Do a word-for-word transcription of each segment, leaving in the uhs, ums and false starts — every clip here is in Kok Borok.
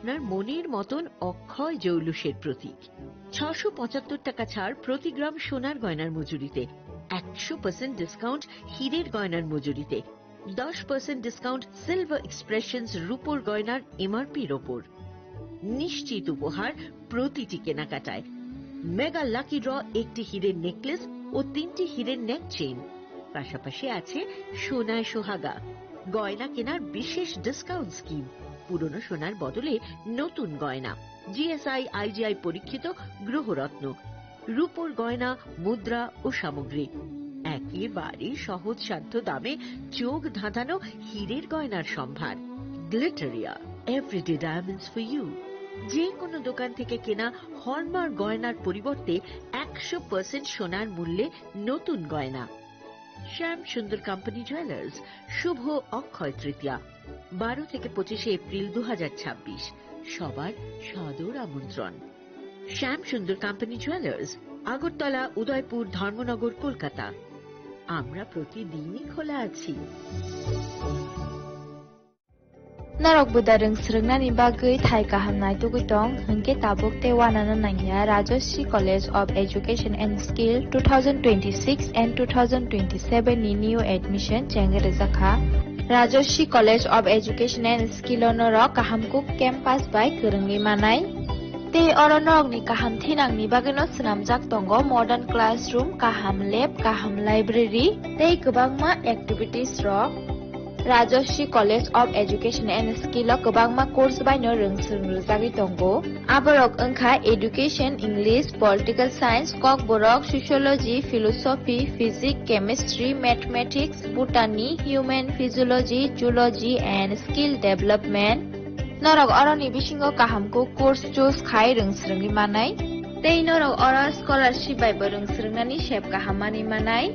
আপনার মনের মতন অক্ষয় জৌলুসের প্রতীক। ছশো পঁচাত্তর টাকা ছাড় প্রতি গ্রাম সোনার গয়নার মজুরিতে, একশো পার্সেন্ট ডিসকাউন্ট হীরের গয়নার মজুরিতে, দশ পার্সেন্ট ডিসকাউন্ট সিলভার এক্সপ্রেশনস রূপোর গয়নার এমআরপির ওপর। নিশ্চিত উপহার প্রতিটি কেনাকাটায়। মেগা লাকি ড্র, একটি হীরের নেকলেস ও তিনটি হীরের নেক চেইন, পাশাপাশি আছে সোনায় সোহাগা। গয়না কেনার বিশেষ ডিসকাউন্ট স্কিম, পুরনো সোনার বদলে নতুন গয়না, জিএসআই আইজিআই পরীক্ষিত গ্রহরত্ন, রূপোর গয়না, মুদ্রা ও সামগ্রী, একেবারে সহজসাধ্য দামে চোখ ধাঁধানো হীরের গয়নার সম্ভার। Glitteria, everyday diamonds for you. যে কোনো দোকান থেকে কেনা হলমার্ক গয়নার পরিবর্তে একশো পার্সেন্ট সোনার মূল্যে নতুন গয়না। শ্যাম সুন্দর কোম্পানি জুয়েলার্স, শুভ অক্ষয় তৃতীয়া, বারো থেকে পঁচিশে এপ্রিল দু হাজার ছাব্বিশ। সবার সাদর আমন্ত্রণ। শ্যাম সুন্দর কোম্পানি জুয়েলার্স, আগরতলা, উদয়পুর, ধর্মনগর, কলকাতা। আমরা প্রতিদিনই খোলা আছি। Norok buda rwng swrwngnani bagwi thai kaham naitugwi tong, hwnkhe tabuk tei uanano nangya Rajashree College of Education and Skill two thousand twenty-six and two thousand twenty-seven ni new admission chengwi rwjakha. Rajashree College of Education and Skill o norok kaham kuk campus bai kwrwngwi manai. Tei oro norokni kaham thinangni bagwino swnamjak tongo modern classroom, kaham lab, kaham library tei kwbangma activities rok. Rajashree College of Education and Skill o kwbangma course baino rwng swrwng rwjagwi tongo. Aborok wngkha Education, English, Political Science, Kokborok, Sociology, Philosophy, Physics, Chemistry, Mathematics, Botany, Human Physiology, Zoology and Skill Development. Norok oroni bisingo kaham kuk course choose khai rwng swrwngwi manai. Tei norok oro scholarship bai bo rwng swrwngnani sep kaham manwi manai.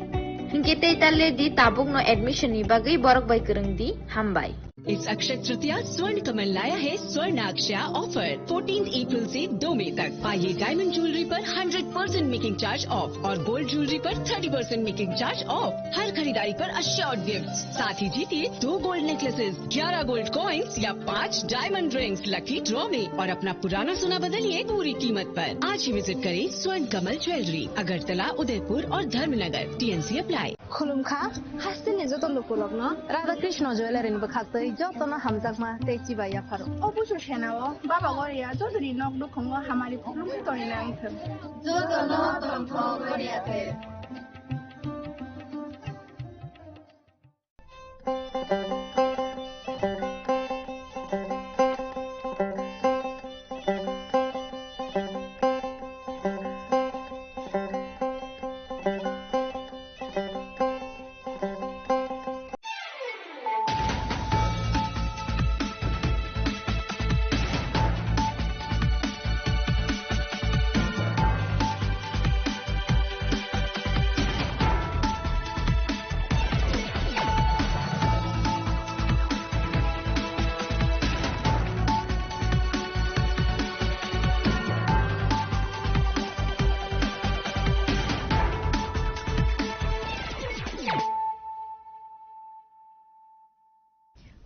Hinkhe tei ta le di tabukno admission ni bagwi borok bai kwrwng di. Hambai. इस अक्षय तृतीया स्वर्ण कमल लाया है स्वर्ण अक्षया offer, fourteen April से दो मई तक। पाइए डायमंड ज्वेलरी पर hundred percent making charge off और गोल्ड ज्वेलरी पर thirty percent making charge off. हर खरीदारी पर अश्योर्ड गिफ्ट, साथ ही जीतिए दो गोल्ड नेकलेसेस, ग्यारह गोल्ड कॉइंस या पाँच डायमंड रिंग्स। लकी ड्रॉ में और अपना पुराना सोना बदलिए पूरी कीमत पर। आज ही विजिट करें स्वर्ण कमल ज्वेलरी, अगरतला, उदयपुर और Dharmanagar. TNC apply. Khulumkha, hasteni joto lukurokno Radha Krishna Jewellery ni bwkhaktwi jotono hamjakma tei chibai yapharo. O busu senao Baba Goria jotoni nok nukhungo hamari khulumwi tongwi nang thung. Jotono tongthok Goria te.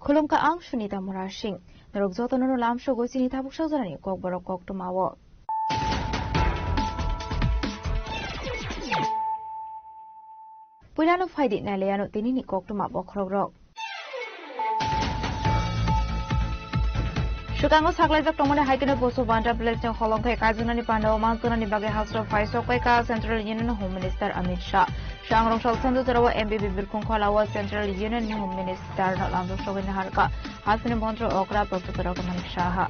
Khulumkha ang Sunita Murasing. Norok jotono no lamsogwi chini tabuk sajorani kokborok koktwmao. Puilano phaidi nailaiano tinini koktwma bokhorokrok. Swkango saklaijak tongmani hai kheno Bosu Banta Village ni holongkhai kaijaknani pandao manjaknani bagwi hasro phaisok paikha Central Union Home Minister Amit Shah. Sangrong sal sandu jorao M B B birkhung kholao Central Union ni Home Minister no lamjak sogwi naharkha. Hasteni montri okra Professor Manik Saha.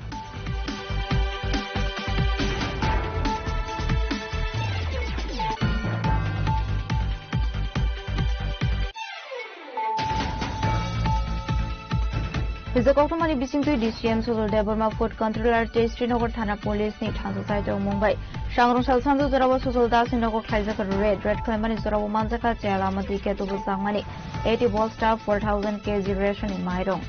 Hijak koktwmani bisingtwi D C M Sujal Debbarma, Food Controller tei Srinagar Thana Police ni thansa saitok mung bai. Sangrong sal sandu jorao Sujal Das ni nogo khlaijak raid, raid khlaimani jorao manjakha chela mati ketu bwjakmani eighty bolsta four thousand K G ration ni mairong.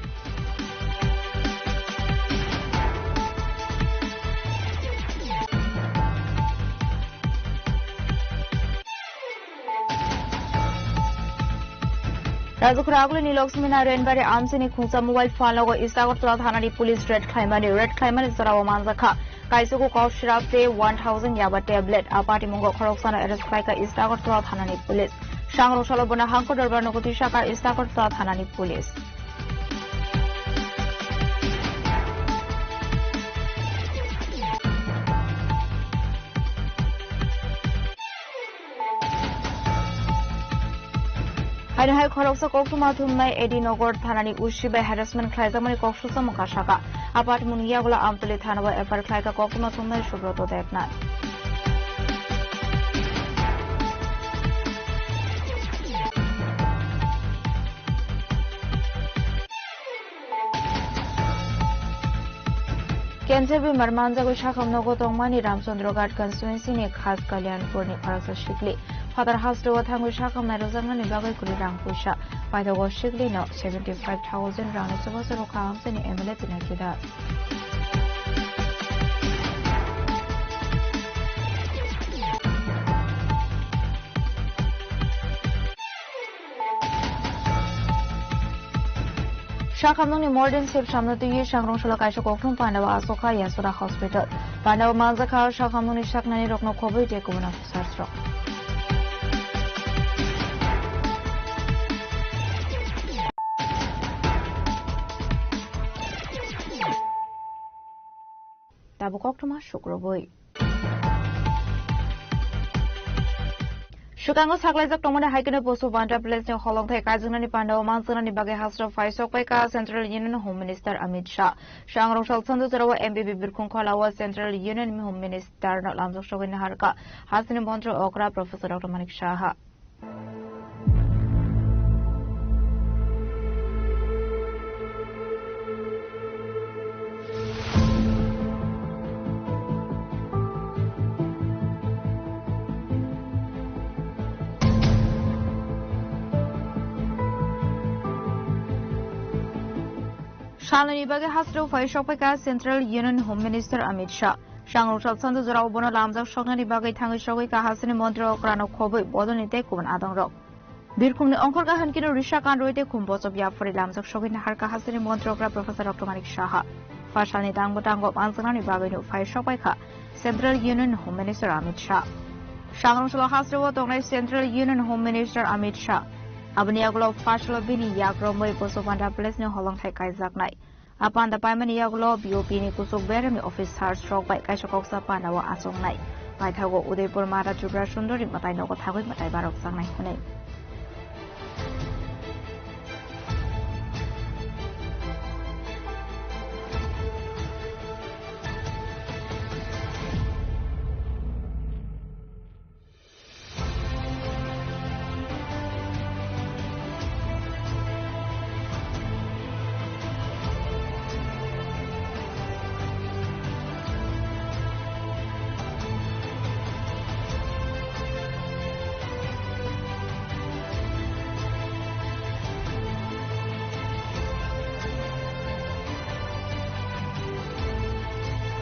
Rajakhura Agulini Lakshmi Narayan Bari amchaini khungsa mobile phone logo East Agartala thanani police raid khlaimani, raid khlaimani jorao manjakha kaisoko cough syrup tei one thousand yaba tablet. A patimungo khoroksano arrest khlaikha East Agartala thanani police. Sangrong salo bono hangko dorbar nogo twisakha East Agartala thanani police. Haino hai khoroksa koktwma thumnai A D Nagar thanani O C bai harassment khlaijakmani kok sujak mungkha saka. Apat mungya gula Amtali thana o F I R khlaika koktwma thumnai Subroto Debnath. Cancer bemar manjagwi sakham nogo tongmani Ramchandra Ghat constituency ni Khas Kalyanpur ni khoroksa sikli phatar hasteo thangwi sakham nairojaknani bagwi kwrwi rang puisa. Paithago sikli no seventy five thousand rang ni chubachu rwkha amchaini M L A Pinaki Das. Sakhamnokni Morden Sep samno twiwi Sangrong salo kaisa koktwma pandao asokha Yashoda Hospital. Pandao manjakha sakhamnokni saknani rokno khobwi tei kubun officers rok. Tabuk koktwma sukrubwi. Swkango saklaijak tongmani hai kheno Boso Banta Palace ni holongthai kaijaknani pandao manjaknani bagwi hasteo phai sokpaikha Central Union Home Minister Amit Shah. Sangrong sal sanjo jorao M P B birkhung kholao Central Union Home Minister no lamjak sogwi naharkha hasteni montri okra Professor Doctor Manik Saha. Salnini bagwi hasteo phai sokpaikha Central Union Home Minister Amit Shah. Sangrong sal sanjo jorao bono lamjak soknani bagwi thangwi sogwi kahasini montri okrano khobwi bodolni tei kubun adongrok. Birkhungni ongkhor kaham kino risa kanrwi tei khum bochop yapharwi lamjak sogwi nahar kahasini montri okra Professor Doctor Manik Saha. Phasalni tangbo tango manjaknani bagwino phai sokpaikha Central Union Home Minister Amit Shah. Sangrong salo hasteo tongnai Central Union Home Minister Amit Shah. Aboni yagulo phasalo bini yakromwi Boso Banta Palace ni holongthai kaijaknai. A panda paimani yagulo B O P ni kuchuk beremni officers rok bai kaisa koksa pandao achuknai. Paithago Udaipur Mara Tripura Sundori mwtai nogo thagwi mwtai barok changnai hwnwi.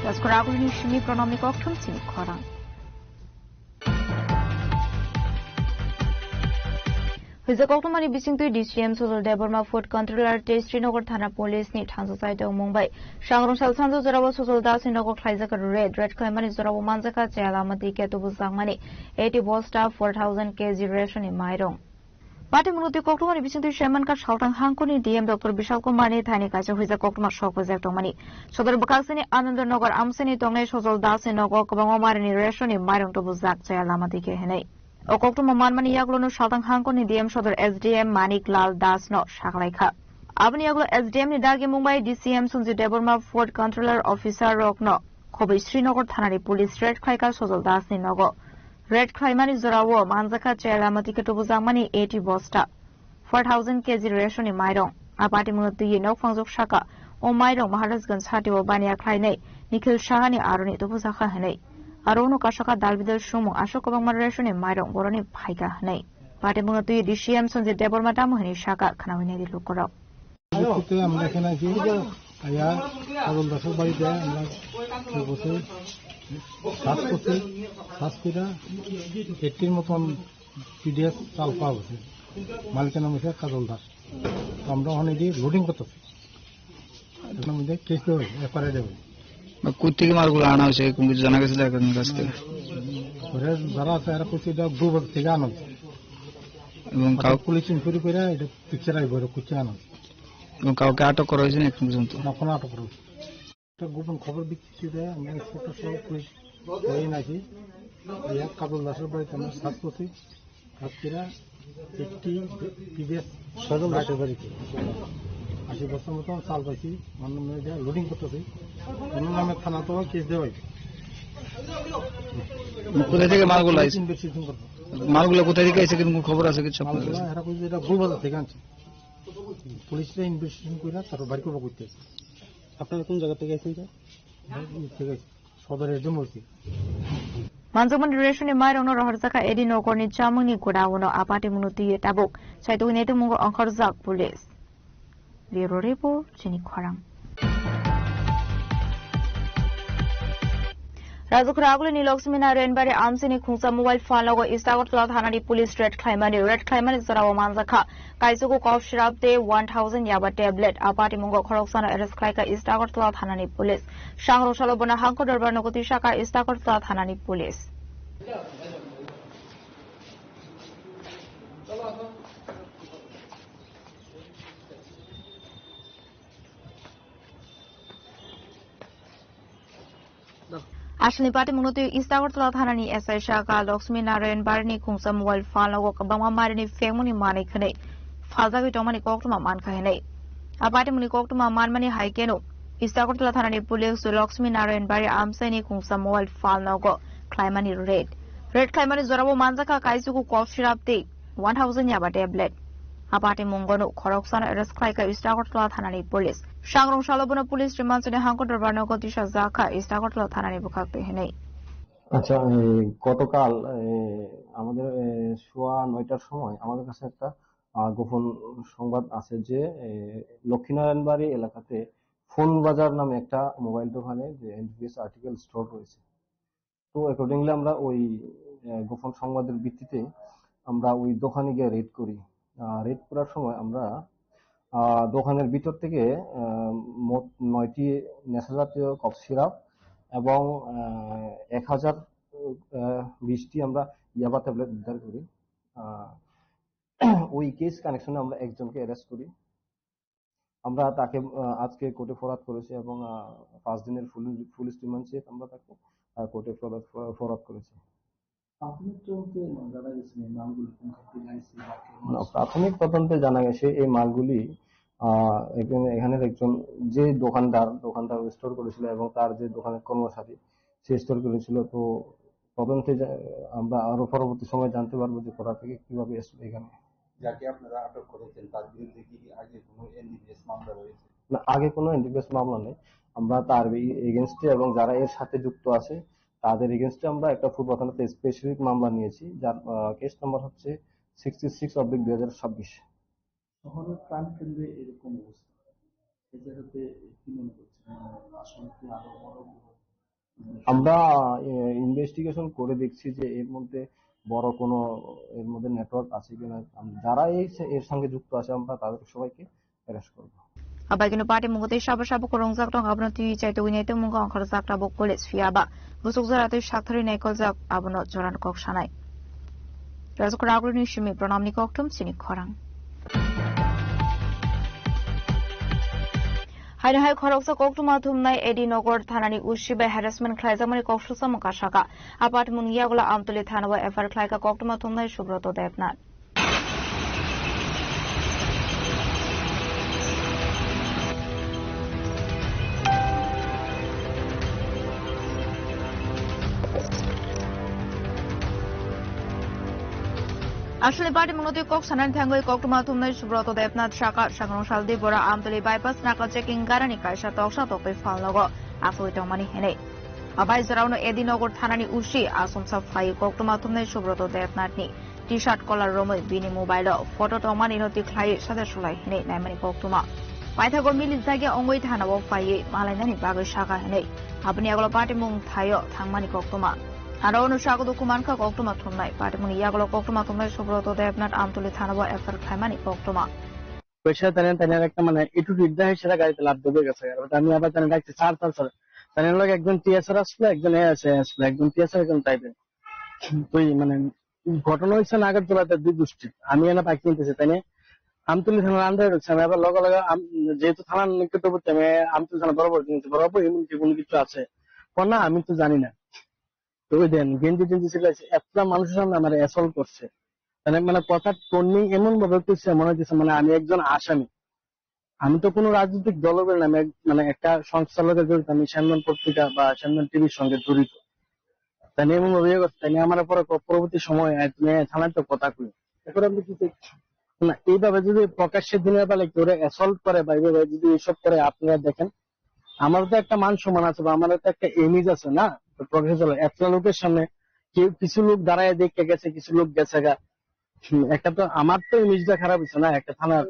Jaskoragulni simi pronomni kokthum sini khorang. Hwija koktwmani bisingtwi D C M Sujal Debbarma, Food Controller tei Srinagar Thana Police ni thansa chai tongmung bai Sangrong sal sanjo jorao Sujal Das ni nogo khlaijak raid, raid khlaimani jorao manjakha chaya lama tike tubujakmani eighty bosta four thousand K G ration ni mairong. Patimungno twi koktwmani bisingtwi saimankha salthang hangkuni D M Doctor Bishal Kumar ni thani kaisa hwija koktwma sok phaijak tongmani. Sodor bwkhaksini Ananda Nagar amsini tongnai Sojol Das ni nogo kwbangma marini ration ni mairong tubujak chaya lama tike hinwi. O koktwma manmani yagulono salthang hangkuni D M Sodor S D M Manik Lal Das no saklaikha. Aboni yagulo S D M ni dagi mungbai D C M Sanjay Debbarma, Food Controller Officer rokno khobwi Srinagar thanani police raid khlaikha Sojol Das ni nogo. Raid khlaimani jorao manjakha chaya lama tike tubujakmani eighty bosta, four thousand K G ration ni mairong. A patimungno twiwi nok phangjak saka o mairong Maharajganj hatio baniya khlainai Nikhil Saha ni aroni tubujakha hinwi. Aro uno kasaka dal bidal sumung aswk kwbangma ration ni mairong boroni phaikha hinwi. Patimungno twiwi D C M Sanjay Debbarma tamo hinwi saka khnaui naidi lukurok. ভিত্তিতে আমরা এখানে আছি। আয়া কাজল দাসের বাড়িতে আমরা কি করছি, সার্চ করছি, সার্চ করে এইটির মতন পিডিএস চাল পাওয়া গেছে। মালিকের নাম হচ্ছে কাজল দাস। আমরা ওখানে গিয়ে লোডিং করতেছি। এখন আমাদের কেস দেবে, এফআইআর দেবে। বা কোথেকে মালগুলো আনা হয়েছে, কোনো কিছু জানা গেছে আপনার কাছ থেকে? ওরা যারা আছে, এরা করছে এটা গ্রুপ থেকে আনা হয়েছে। এবং অর্থাৎ কাউ-, পুলিশ ইনকোয়ারি করে এটা পিকচার আইবো, এটা করছে আনা হয়েছে। এবং কাউকে আটক করা হয়েছে না এখন পর্যন্ত? না, কোনো আটক করা হয়েছে। একটা গোপন খবর ভিত্তিতে আমরা ইন্সপেক্টর সহ পুলিশ হয়ে নাকি এক কাবুল দাসের বাড়িতে আমরা সার্চ করছি। সার্চ করে একটি প্রিভিয়াস ছয়জন দাসের বাড়িতে আশি বছর মতো চাল পাইছি, অন্য মেয়েদের লোডিং করতেছি। অন্য নামে থানা তো কেস দেওয়া হয়েছে। কোথা থেকে মালগুলো আইছে? ইনভেস্টিগেশন করবো। মালগুলো কোথা থেকে আইছে, কিন্তু খবর আছে কিছু আপনার মালগুলো কাছে? এরা কইছে এটা গোলবাজার থেকে আনছে। পুলিশরা ইনভেস্টিগেশন করে তারপর বাড়ি করবো করতে। আপনারা কোন জায়গা থেকে আছেন, স্যার? ঠিক আছে, সদর এসডিএম বলছি। Manjakmani reshoni mairokno rohorjakha Edi nogorni chamungni godaono a patimungno twiwi tabuk saitugwi naitukmungo ongkhorjak police. Bureau report, chini khorang. Rajakhura Agulini Lakshmi Narayan Bari amchaini khungsa mobile phone logo East Agartala thanani police raid khlaimani, raid khlaimani jorao manjakha kaisugo cough syrup tei one thousand yaba tablet. A patimungo khoroksano arrest khlaikha East Agartala thanani police. Sangrong salo bono hangko dorbar nogo twisakha East Agartala thanani police. Aswkni patimungno twiwi East Agartala thanani S I sakha Lakshmi Narayan Barini khungsa mobile phone logo kwbangma marini phengmani manwi khwnwi phaljagwi tongmani koktwma mankha hinwi. A patimungni koktwma manmani hai kheno East Agartala thanani police Lakshmi Narayan Bari amchaini khungsa mobile phone logo khlaimani raid. Raid khlaimani jorao manjakha kaisugo cough syrup tei one thousand yaba tablet. A patimungo no khoroksano arrest khlaikha East Agartala thanani police. Sangrong salo bono police remand chini hangko dorbar nogo tisajakha East Agartala thanani bwkhak twi hinwi. আচ্ছা, এই গতকাল, এ, আমাদের, এ, সোয়া নয়টার সময় আমাদের কাছে একটা, আ, গোপন সংবাদ আছে যে, এ, লক্ষ্মীনারায়ণ বাড়ি এলাকাতে ফোন বাজার নামে একটা মোবাইল দোকানে যে এনডিপিএস আর্টিকেল স্টোর রয়েছে। তো অ্যাকর্ডিংলি আমরা ওই, আহ, গোপন সংবাদের ভিত্তিতে আমরা ওই দোকানে গিয়ে রেড করি। আহ, রেড করার সময় আমরা, আহ, দোকানের ভিতর থেকে, আহ, মোট নয়টি নেশা জাতীয় কফ সিরাপ এবং, আহ, এক হাজার, আহ, বিশটি আমরা ইয়াবা ট্যাবলেট উদ্ধার করি। আহ, ওই কেস কানেকশনে আমরা একজনকে অ্যারেস্ট করি। আমরা তাকে, আহ, আজকে কোর্টে ফরওয়ার্ড করেছি এবং, আহ, পাঁচ দিনের ফুল, ফুল রিমান্ড চেয়ে আমরা তাকে, আহ, কোর্টে ফরওয়ার্ড, ফরওয়ার্ড করেছি। প্রাথমিক তদন্তে জানা গেছে এই মালগুলো কোন খাত থেকে আইছে বা কেমন না, আইছে? প্রাথমিক তদন্তে জানা গেছে এই মালগুলি, আহ, এখানে, এখানের একজন যে দোকানদার, দোকানদার স্টোর করেছিল এবং তার যে দোকানের কর্মচারী, সে স্টোর করেছিল। তো তদন্তে যা-, আমরা আরো পরবর্তী সময় জানতে পারবো যে কোথা থেকে কিভাবে এসলো এখানে। যাকে আপনারা আটক করেছেন, তার বিরুদ্ধে কি আগে কোনো এনডিপিএস মামলা রয়েছে? না, আগে কোনো এনডিপিএস মামলা নেই। আমরা তার এগেইনস্টে এবং যারা এর সাথে যুক্ত আছে, তাদের এগেইনস্টে আমরা একটা পূর্ব থানাতে স্পেসিফিক মামলা নিয়েছি, যার, আহ, কেস নাম্বার হচ্ছে সিক্সটি সিক্স অবলিক দুই হাজার ছাব্বিশ। শহরের প্রাণকেন্দ্রে এরকম অবস্থা, এ জায়গাতে কি মনে করছেন? মানে, আসলে কি আরো বড় কোনো আমরা, এ, ইনভেস্টিগেশন করে দেখছি যে এর মধ্যে বড় কোনো, এর মধ্যে নেটওয়ার্ক আছে কিনা। আম-, যারা এই সে-, এর সঙ্গে যুক্ত আছে, আমরা তাদের সবাইকে অ্যারেস্ট করব। Abai keno party mungo tei sabo sabo kwrwngjak tong abono twi chai tugwi nai tongmungo ongkhorjak tabuk police phiya ba bwswk jora twi sakthari naikoljak abono joran kok sanai. Rajakhor Agulini simi Pranamni kokthum chini khorang. Haino hai khoroksa koktwma thumnai Edi Nogor thanani O C bai harassment khlaijakmani kok susamung kasaka. A patimungni yagulo Amtuli thanao F I R khlaika koktwma thumnai Subroto Debnath. Aswkni patimungno twi kok sanani thangwi koktwma thumnai Subroto Debnath saka, sangrong saldi bora Amtuli bypass naka checking garani kaisa toksa toktwi phalnogo asogwi tongmani hinwi. Abai jorao no Edi Nogor thanani O C asomsa phai koktwma thumnai Subroto Debnath ni T-shirt collar romwi bini mobile o photo tongmani no tikhlai saja sulai hinwi naimani koktwma. Paithago milijak ya ongwi thanao phaiwi malainani bagwi saka hinwi. Aboni yagulo patimung thaio thangmani koktwma. Aro ono sago dukhu mankha koktwma thumnai. Patimungni yagulo koktwma thumnai Subroto Debnath Amtuli thanao F I R khlaimani koktwma. পয়সা তানে, তানে একটা মানে একটু রিডা হয়েছে, গাড়িতে লাফ দেবে গেছে। আর আমি আবার তানে ডাকছি, "স্যার, স্যার, স্যার।" তানে লোক একজন টিএসআর আসলো, একজন এ আছে আসলো, একজন টিএসআর, একজন টাইপের। তুই মানে ঘটনা হয়েছে নাগরদোলাতে দুই গোষ্ঠীর। আমি এনে বাকি নিতেছি, তাই না? আমতলি থানার আন্ডারে ঢুকছে। আমি আবার লগে লগে আম-, যেহেতু থানার নিকটবর্তী, আমি আমতলি থানা বরাবর নিয়েছি, বরাবর এমন কি কোনো কিছু আছে? কর না, আমি তো জানি না। তো ওই দেন গেঞ্জি টেঞ্জি ছিল, এতটা মানুষের সামনে আমার অ্যাসল্ট করছে। মানে, মানে কথার টোনিং এমন ভাবে করছে, মনে হচ্ছে মানে আমি একজন আসামি। আমি তো কোনো রাজনৈতিক দলও করি না, আমি এক-, মানে একটা সংস্থার লগে জড়িত, আমি সেনমান পত্রিকা বা সেনমান টিভির সঙ্গে জড়িত। তাই নিয়ে এমন ভাবে ইয়ে করছে, তাই নিয়ে আমার পরে ক-, পরবর্তী সময় এক মেয়ে থানায় তো কথা কই। এখন আপনি কি চাই? না, এইভাবে যদি প্রকাশ্যে দিনের বেলায় কেউ অ্যাসল্ট করে বা এইভাবে যদি এইসব করে, আপনারা দেখেন, আমার তো একটা মান সম্মান আছে বা আমার তো একটা ইমেজ আছে না, তো প্রকাশ্যে চলে এতটা লোকের সামনে কেউ, কিছু লোক দাঁড়ায় দেখে গেছে, কিছু লোক গেছে গা। হুম, একটা তো আমার তো ইমেজটা খারাপ হইছে না একটা থানার।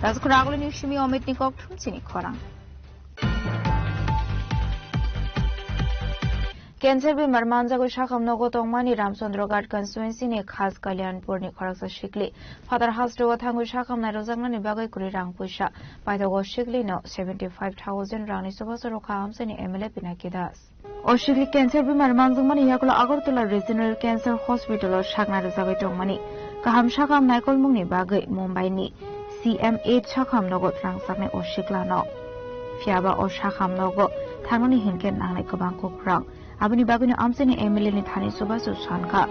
Rajakhor Agulini simi Omitni kokthum chini khorang. Cancer bemar manjagwi sakham nogo tongmani Ramchandra Ghat constituency ni Khas Kalyanpurni khoroksa sikli phatar hasteo thangwi sakham nairojaknani bagwi kwrwi rang puisa paithago. Siklino seventy five thousand rangni chubachu rwkha amchaini M L A Pinaki Das. O sikli cancer bemar manjakmani yagulo Agartala Regional Cancer Hospital o sakna rwjagwi tongmani kaham sakham naikolmungni bagwi Mumbai ni C M H sakham nogo twrangjaknai o siklano. Phiyaba o sakham nogo thangnani hinkhe nangnai kwbang kukrang. Aboni bagwino amchaini M L A ni thani chubachu sankha.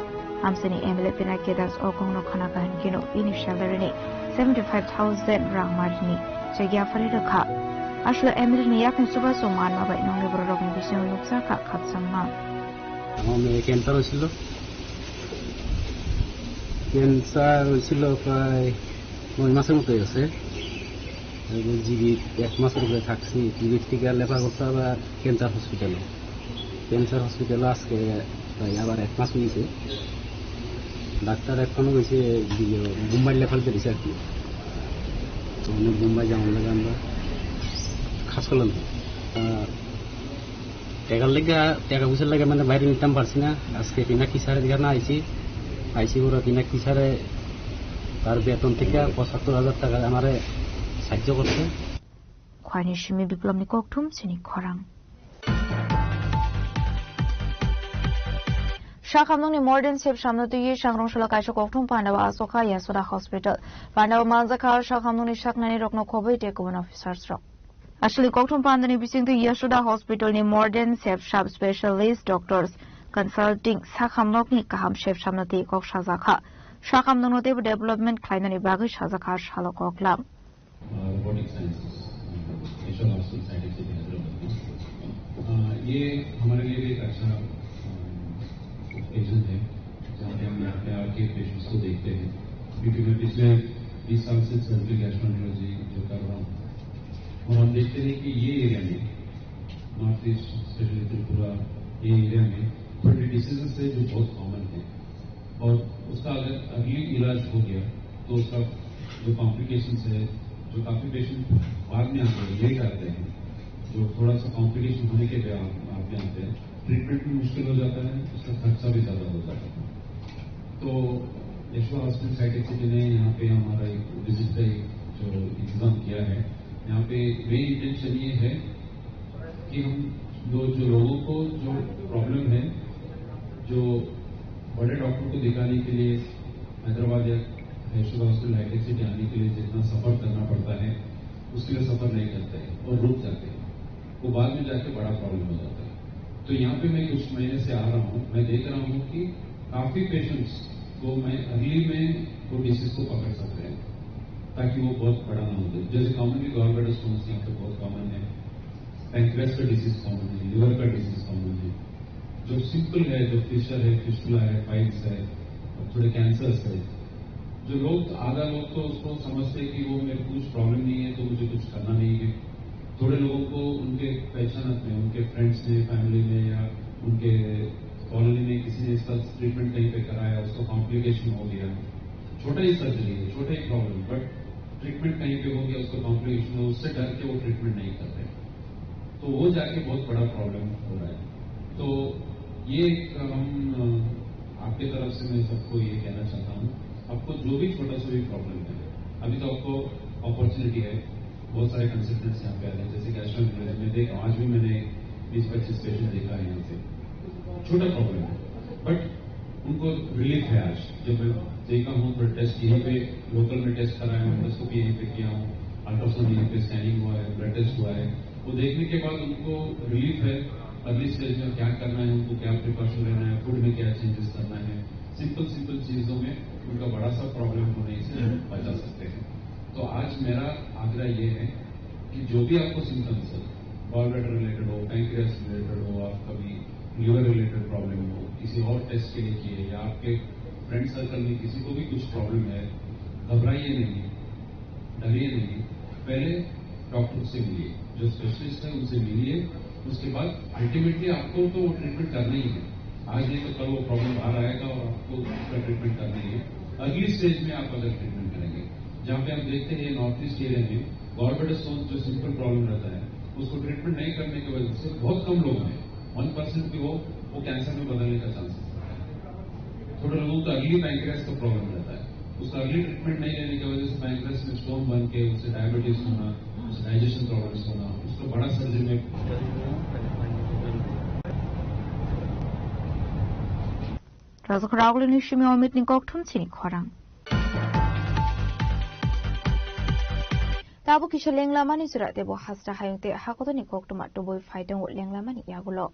Amchaini M L A Pinaki Das o kokno khna kaham kheno bini salary ni seventy five thousand rang marini chegi aphari rwkha. Aswk M L A ni yakni chubachu manma bai nongni bororokni bisingo nukjakha khakchangma. আমার মেয়ে ক্যান্সার হয়েছিল। ক্যান্সার হয়েছিল প্রায় নয় মাসের মতো হয়েছে। এবং জিবির এক মাসের উপরে থাকছি। জিবির থেকে রেফার করছে আবার ক্যান্সার হসপিটালে। ক্যান্সার হসপিটালে আজকে প্রায় আবার এক মাস হয়েছে। ডাক্তার এখনো হয়েছে, ইয়ে, বোম্বাই রেফার দিয়েছে আর কি। তো উনি বোম্বাই যাওয়ার লাগে আমরা কাজ করলাম তো। আহ, টেকার লেগে, টেকা পয়সার লেগে মানে বাইরে নিতাম পারছি না। আজকে পিনাকি স্যারের এখানে আইছি, আইছি বড় পিনাকি স্যারে তার বেতন থেকে পঁচাত্তর হাজার টাকা আমারে সাহায্য করছে। Khwani simi Biplobni kokthum chini khorang. Sakhamnokni Morden Sep Samno twiwi sangrong solo kaisa kokthum pandao asokha Yashoda Hospital. Pandao manjakha sakhamnokni saknani rokno khobwi tei kubun officers rok. Aswkni kokthum pandani bisingtwi Yashoda Hospital ni Morden Sep Sub Specialist Doctors Consulting sakhamnokni kaham Sep Samno twi kok sajakha. Sakhamnokno teibo development khlainani bagwi sajakha salo koklam. Uh, robotic sciences, Yashoda Hospital, Scientific City, Hyderabad में। Uh, ये हमारे लिए भी एक अच्छा, uh, occasion है, जहाँ पे हम यहाँ पे आके पेशेंट्स को देखते हैं, क्योंकि मैं पिछले बीस साल से सर्जिकल गैस्ट्रोएंटरोलॉजी जो कर रहा हूँ, और हम देखते हैं कि ये एरिया में, नॉर्थ ईस्ट, स्पेशली त्रिपुरा, ये एरिया में थोड़े डिसीजेस है जो बहुत कॉमन है, और उसका अगर अर्ली इलाज हो गया तो उसका जो कॉम्प्लिकेशंस है, जो काफ़ी पेशेंट बाद में आते हैं, लेट आते हैं, जो थोड़ा सा कॉम्प्लिकेशन होने के बाद बाद में आते हैं, ट्रीटमेंट भी मुश्किल हो जाता है, उसका खर्चा भी ज़्यादा हो जाता है। तो यशोदा हॉस्पिटल साइकिल सिटी ने यहाँ पे हमारा एक विजिट का एक जो इंतज़ाम किया है, यहाँ पे मेन इंटेंशन ये है कि हम जो, जो लोगों को जो प्रॉब्लम है, जो बड़े डॉक्टर को दिखाने के लिए हैदराबाद या यशोदा हॉस्पिटल हाईटेक सिटी आने के लिए जितना सफ़र करना पड़ता है, उसके लिए सफ़र नहीं करते हैं और रुक जाते हैं। वो बाद में जाके बड़ा प्रॉब्लम हो जाता है। तो यहाँ पे मैं कुछ महीने से आ रहा हूँ, मैं देख रहा हूँ कि काफ़ी पेशेंट्स को मैं अर्ली में वो डिसीज को पकड़ सकते हैं, ताकि वो बहुत बड़ा ना हो जाए। जैसे कॉमनली गॉलब्लैडर स्टोन्स यहाँ पे बहुत कॉमन है, पैंक्रियास का डिजीज कॉमन है, लिवर का डिजीज कॉमन है, जो सिंपल है, जो फिशर है, फिस्टुला है, पाइल्स है, और थोड़े कैंसर्स है, जो लोग, आधा लोग तो उसको समझते हैं कि वो मेरे को कुछ प्रॉब्लम नहीं है, तो मुझे कुछ करना नहीं है। थोड़े लोगों को उनके पहचान में, उनके फ्रेंड्स ने, फैमिली में या उनके कॉलोनी में किसी ने इसका ट्रीटमेंट कहीं पे कराया, उसको कॉम्प्लिकेशन हो गया, छोटा ही सर्जरी है, छोटा ही प्रॉब्लम, बट ट्रीटमेंट कहीं पे हो गया, उसको कॉम्प्लिकेशन हो, उससे डर के वो ट्रीटमेंट नहीं करते, तो वो जाके बहुत बड़ा प्रॉब्लम हो रहा है। तो ये एक हम, अ, आपके तरफ से मैं सबको ये कहना चाहता हूँ, आपको जो भी छोटा सा भी प्रॉब्लम है, अभी तो आपको अपॉर्चुनिटी है, बहुत सारे कंसल्टेंट्स यहाँ पे आ रहे हैं, जैसे कि अश्विन मिले, मैं देख, आज भी मैंने बीस पच्चीस पेशेंट देखा है यहाँ से। छोटा प्रॉब्लम है, बट उनको रिलीफ है। आज जब मैं देखा हूँ, ब्लड टेस्ट यहीं पे लोकल में टेस्ट कराया हूँ, एंडोस्कोपी यहीं पे किया हूँ, अल्ट्रासाउंड यहीं पे, स्कैनिंग हुआ है, ब्लड टेस्ट हुआ है, वो देखने के बाद उनको रिलीफ है। अर्ली स्टेज में क्या करना है, उनको क्या प्रिकॉशन लेना है, फूड में क्या चेंजेस करना है, सिंपल सिंपल चीज़ों में उनका बड़ा सा प्रॉब्लम होने से बचा सकते हैं। तो आज मेरा आग्रह ये है कि जो भी आपको सिम्टम्स है, गॉल ब्लैडर रिलेटेड हो, पैंक्रियास रिलेटेड हो, आपका भी लिवर रिलेटेड प्रॉब्लम हो, किसी और टेस्ट के लिए किए, या आपके फ्रेंड सर्कल में किसी को भी कुछ प्रॉब्लम है, घबराइए नहीं, डरिए नहीं, पहले डॉक्टर से मिलिए, जो स्पेशलिस्ट है उनसे मिलिए। उसके बाद अल्टीमेटली आपको तो वो ट्रीटमेंट करना ही है। आज नहीं तो कल वो प्रॉब्लम बाहर आएगा और आपको उसका ट्रीटमेंट करना ही है। अर्ली स्टेज में आप अगर ट्रीटमेंट करेंगे, जहाँ पे हम देखते हैं नॉर्थ ईस्ट एरिया में गॉल ब्लैडर स्टोन जो सिंपल प्रॉब्लम रहता है, उसको ट्रीटमेंट नहीं करने की वजह से बहुत कम लोग हैं, वन परसेंट भी हो, वो कैंसर में बदलने का चांसेस रहता है। थोड़े लोगों का अर्ली पैंक्रियास का प्रॉब्लम रहता है, उसका अर्ली ट्रीटमेंट नहीं लेने की वजह से पैंक्रियास में स्टोन बन के उससे डायबिटीज होना, उससे डाइजेशन प्रॉब्लम्स होना, उसको बड़ा सर्जरी में Rajak Ragulini simi omit ni kokthum chini khorang. Tabuk kisa lenglamani jora tebo hasra hayung tei hakotorni koktwma tubui phai tongo lenglamani yagulo.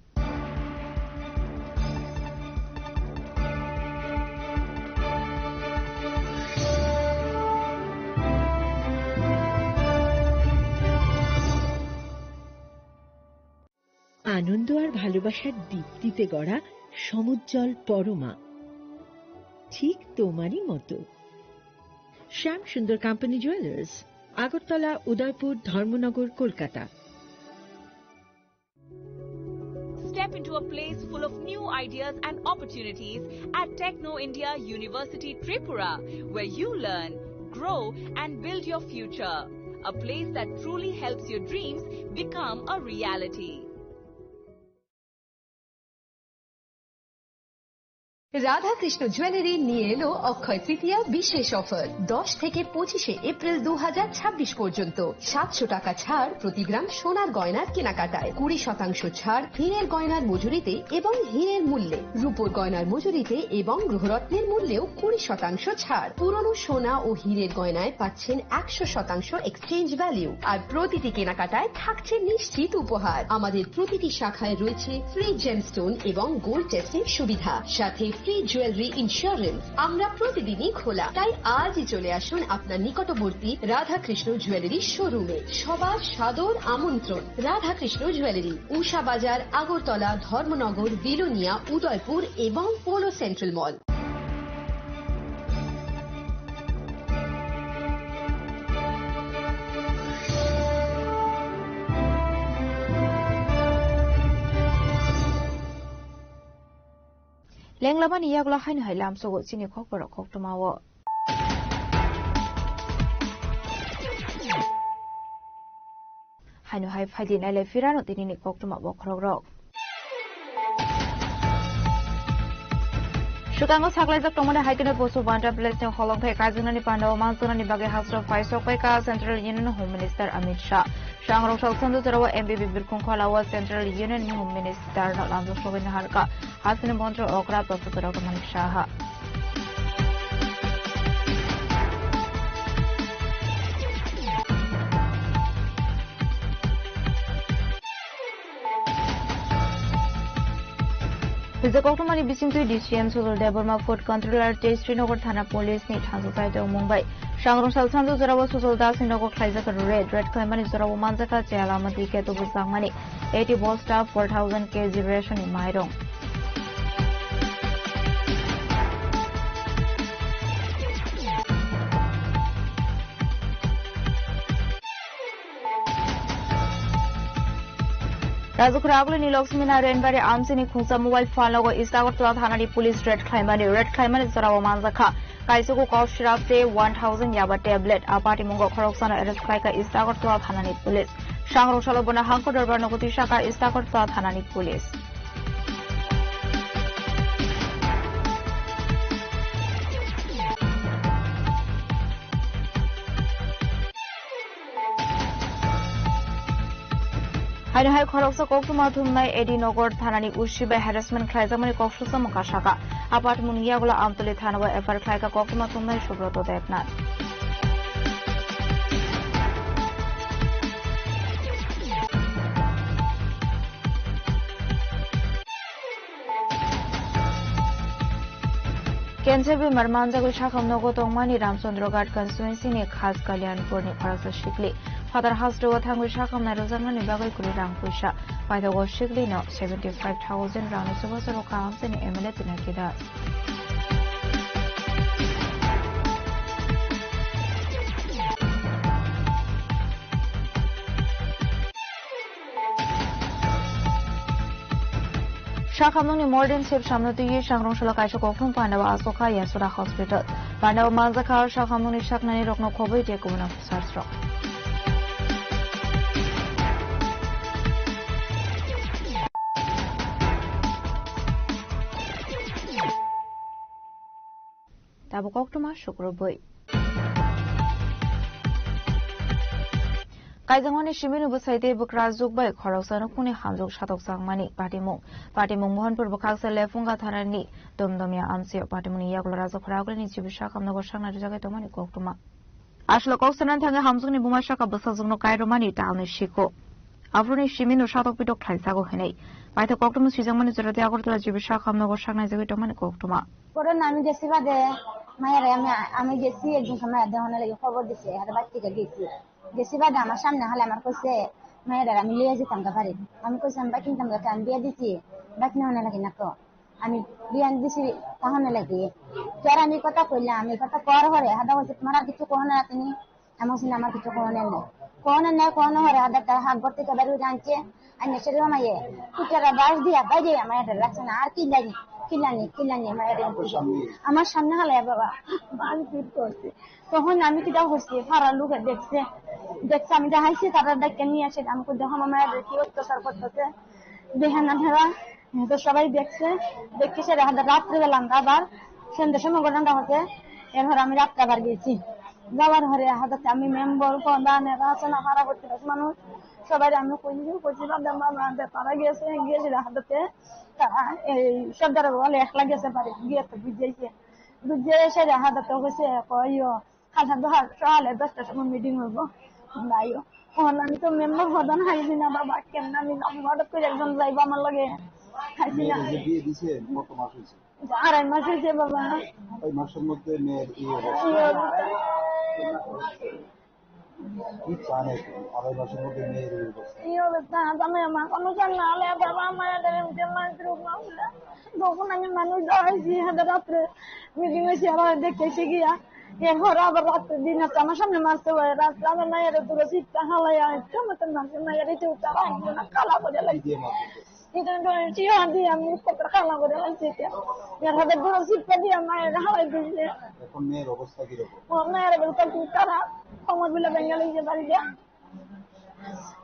আনন্দ আর ভালোবাসার দীপ্তিতে গড়া সমুজ্জ্বল পরমা, ঠিক তোমারই মতো। শ্যাম সুন্দর কোম্পানি জুয়েলার্স, আগরতলা, উদয়পুর, ধর্মনগর, Kolkata. Step into a place full of new ideas and opportunities at Techno India University Tripura, where you learn, grow, and build your future. A place that truly helps your dreams become a reality. Radhakrishna jewellery নিয়ে এলো অক্ষয় তৃতীয়া বিশেষ অফার। দশ থেকে পঁচিশে এপ্রিল দু হাজার ছাব্বিশ পর্যন্ত সাতশো টাকা ছাড় প্রতি গ্রাম সোনার গয়নার কেনাকাটায়, কুড়ি শতাংশ ছাড় হীরের গয়নার মজুরিতে এবং হীরের মূল্যে, রূপোর গয়নার মজুরিতে এবং গ্রহরত্নের মূল্যেও কুড়ি শতাংশ ছাড়। পুরনো সোনা ও হীরের গয়নায় পাচ্ছেন একশো শতাংশ এক্সচেঞ্জ ভ্যালু, আর প্রতিটি কেনাকাটায় থাকছে নিশ্চিত উপহার। আমাদের প্রতিটি শাখায় রয়েছে ফ্রি জেমস্টোন এবং গোল্ড টেস্টিং সুবিধা, সাথে ফ্রি জুয়েলারি ইন্স্যুরেন্স। আমরা প্রতিদিনই খোলা, তাই আজই চলে আসুন আপনার নিকটবর্তী রাধাকৃষ্ণ জুয়েলারি শোরুমে। সবার সাদর আমন্ত্রণ। রাধাকৃষ্ণ জুয়েলারি, উষা বাজার, আগরতলা, ধর্মনগর, বিলোনিয়া, উদয়পুর এবং polo central mall. Lenglamani yagulo haino hai lamsogo chini khokborok koktwmao. Haino hai phaidi nailai phirano tinini koktwma bokhorokrok. Swkango saklaijak tongmani hai kheno Poso Banta Village ni holongthai kaijaknani pandao manjaknani bagwi hasro phai sokpaikha Central Union Home Minister Amit Shah. Sangrok salsandu jorao M B B birkhung kholao Central Union ni Home Minister no lamjak sogwi naharkha. Hasini montri okra Professor Doctor Manik Saha. Hwjak koktwmani bisingtwi D C M Sujal Debbarma, Food Controller tei Srinagar Thana Police ni thansa saitongmung bai. Sangrong salsandu jorao Sujal Das ni nogo khlaijak raid, raid khlaimani jorao manjakha chaya lama twi keto bwchangmani eighty bosta four thousand K G ration ni mairong. Rajakhura Agulini Lakshmi Narayan Bari amchini khungsa mobile phone logo East Agartala thanani police raid khlaimani, raid khlaimani jorao manjakha kaisoko cough syrup tei one thousand yaba tablet. A patimungo khoroksano arrest khlaikha East Agartala thanani police. Sangrok salo bono hangko dorbar nogo twi saka East Agartala thanani police. Haino hai khoroksa koktwma thumnai A D Nagar thanani O C bai harassment khlaijakmani kok susamung kasaka. Apat mungya gula Amtoli thana o F I R khlaika koktwma thumnai Subroto Debnath. Cancer bemar manjagwi sakham nogo tongmani Ramchandra Ghat constituency ni Khas Kalyanpur ni khoroksa sikli phatar hasteo thangwi sakham nairojaknani bagwi kwrwi rang puisa. Paithago sikli no seventy five thousand rang ni chubachu rwkha amchaini M L A Pinaki Das. Sakhamnungni Mordin Sep samno twiwi sangrong salo kaisa kophung pandao asokha Yasura Hospital. Pandao manjakha sakhamnungni saknani rokno khobwi tei kubun officers rok. Tabuk koktwma sukrubwi. Kaijangmani simini bwsai tei bwkra juk bai khoroksa nukhungni hamjwk satok changmani patimung. Patimung Mohanpur bwkhaksa Lephunga thanani Domdomya amchio patimungni yagulo Rajakhura Agulini G B sakhamno sakna rijagwi tongmani koktwma. Aswk kok sanani thangwi hamjwkni buma saka bwsajwkno kairwmani talni siko. Aphuruni simino satok pitok khlaijago hinwi. Paithak koktwma swijakmani jora tei Agartala G B sakhamno sakna rijagwi tongmani koktwma. Corona আমি গেছি বাদে মায়ের আমি, আমি গেছি একদিন সময় দেওয়ানে লাগে খবর দিছে, আর বাচ্চাকে গেছি। গেছি বাদে আমার সামনে হলে আমার কইছে, "মায়ের আমি লিয়ে যেতাম গা বাড়ি।" আমি কইছি, "আমি বাইক কিনতাম গা, আমি বিয়ে দিছি, বাইক নেওয়ানে লাগে না তো।" আমি বিয়ান দিছি তাহলে লাগে। যার আমি কথা কইলাম, আমি কথা কর হরে, হাদা কইছে, "তোমার আর কিছু কো না তুমি?" Amo sini ama kichu kono nene. Kono ne kono hore hada ta hak gorti ke baru ranche. Anya seri ma ye. Kutara bas dia bai dia ma ya laksa na ar kilani. Kilani, kilani ma ya. Amar samne hala ya baba. Ban pit korte. Tohon ami kita hosse para luge dekhse. Dekhse ami dehaise tara dekhe niye ashe ami ko dekho ma ya dekhi ottachar kortese. Behana dhara. তো সবাই দেখছে, দেখে সেরে হাতে রাত্রে বেলা আমরা আবার সন্ধ্যার সময় ঘটনাটা হচ্ছে, এরপর আমি রাত্রে আবার গেছি। যাওয়ার পরে হাতে আমি মেম্বার, প্রধান, এরা আছে না, পাড়া প্রতিবেশী মানুষ, সবাই আমি কইছি, কইছি, "বাবা, বাবা, আমরা পাড়া গেছে, গিয়ে সেরে হাতে তারা এই সর্দার বলে একলা গেছে বাড়ি, গিয়ে তো বুঝাইছে।" বুঝে সেরে হাতে কইছে, কইও, কাল সকালে দশটার সময় মিটিং হইব। যাইও। এখন আমি তো মেম্বার প্রধান হাইছি না বাবা, কেমন আমি যাবো? হঠাৎ করে একজন যাইবো আমার লগে। হাইছি না। মেয়ের যে বিয়ে দিছে, কত মাস হয়েছে? আড়াই মাস হয়েছে বাবা। আড়াই মাসের মধ্যে মেয়ের এই অবস্থা। এই অবস্থা। কি চান এখন? আড়াই মাসের মধ্যে মেয়ের এই অবস্থা। এই অবস্থা, আমি আমার কোনো চান না হলে বাবা, আমার এদের এমনি মায়ের রূপ না হলে। তখন আমি মানুষ দাঁড়াইছি, হাতে রাত্রে মিটিং হয়েছে, আবার দেখতেছি গিয়া। এরপর আবার রাত্রে দিন আছে, আমার সামনে মারছে ভাই, রাত্রে আমার মায়ের দূরে চিৎকার হালাই, আর কেমন তো মারছে, মায়ের এই চুলটা রাখবো না, কালা করে লাগছে। এটা তো চিয়া দিয়ে আমি কত কালা করে লাগছে এটা। এর হাতে দূরে চিৎকার দিয়ে মায়ের হালাই দিয়েছে। এখন মেয়ের অবস্থা কিরকম? ও মায়ের অবস্থা খুব খারাপ, কোমর বিলা ভেঙে লাগছে বাড়িতে।